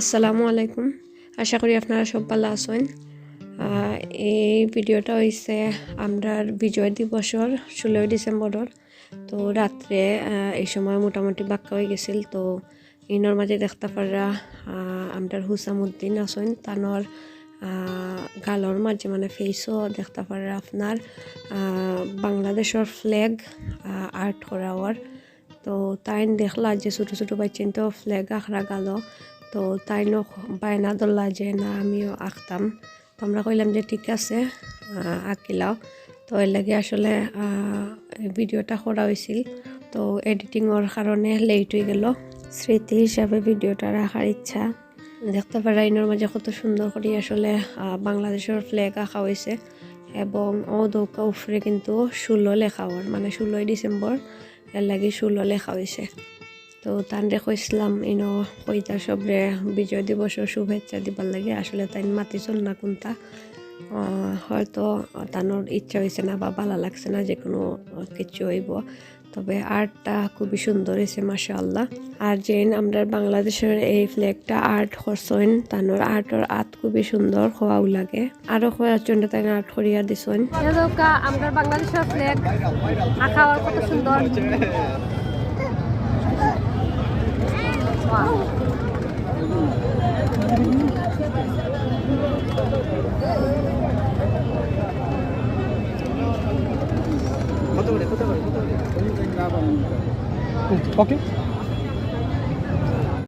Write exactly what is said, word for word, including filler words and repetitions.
আসসালামু আলাইকুম। আশা করি আপনারা সব ভালা আছইন। আহ, এই ভিডিওটা অইছে আমরার বিজয় দিবসর ষোলোই ডিসেম্বরর। তো রাত্রে, আহ, এই সময় মোটামুটি বাক্কা অইগেছিল। তো ইনোর মাঝে দেখতা পাররা, আহ, আমরার হুসামুদ্দিন আছইন, তানর, আহ, গালর মাঝে মানে ফেইসও দেখতা পাররা আপনার, আহ, বাংলাদেশর ফ্ল্যাগ, আহ, আর্ট করা অর। তো তাইন দেখলা যে ছোটো ছোটো বাচ্চাইন্তে ফ্ল্যাগ আঁকরা গালো, তো তাইনও বায়না ধরলা যে না, আমিও আঁকতাম। তো আমরা কইলাম যে ঠিক আছে, আহ, আঁকিলাও। তো এর লাগি আসলে, আহ, এই ভিডিওটা করা অইছিল। তো এডিটিংর কারণে লেট অইগেলো। স্মৃতি হিসাবে ভিডিওটা রাখার ইচ্ছা। দেখতা পাররা ইনোর মাঝে কত সুন্দর করি আসলে, আহ, বাংলাদেশর ফ্ল্যাগ আঁকা অইছে এবং অউ দেখউক্কা উপরে কিন্তু ষোলো লেখা অর, মানে ষোলোই ডিসেম্বর, এর লাগি ষোলো লেখা অইছে। তো তানরে কইছলাম ইনো কইতা সবরে বিজয় দিবসর শুভেচ্ছা দিবার লাগি, আসলে তাইন মাতিছইন না কুনতা, আহ, হয়তো তানর ইচ্ছা অইছে না বা ভালা লাগছে না, যে কুনু কিছু অইবো। তবে আর্টটা খুবই সুন্দর অইছে, মাশাআল্লাহ। আর যেইন আমরার বাংলাদেশর এই ফ্ল্যাগটা আর্ট করছইন, তানর আর্টর আত খুবই সুন্দর, কওয়াউ লাগে। আরো কয়েকজনে তাইন আর্ট করিয়া দিছইন। এ দেখউক্কা, আমরার বাংলাদেশর ফ্ল্যাগ আঁকা অর কত সুন্দর। Wow। ওকে।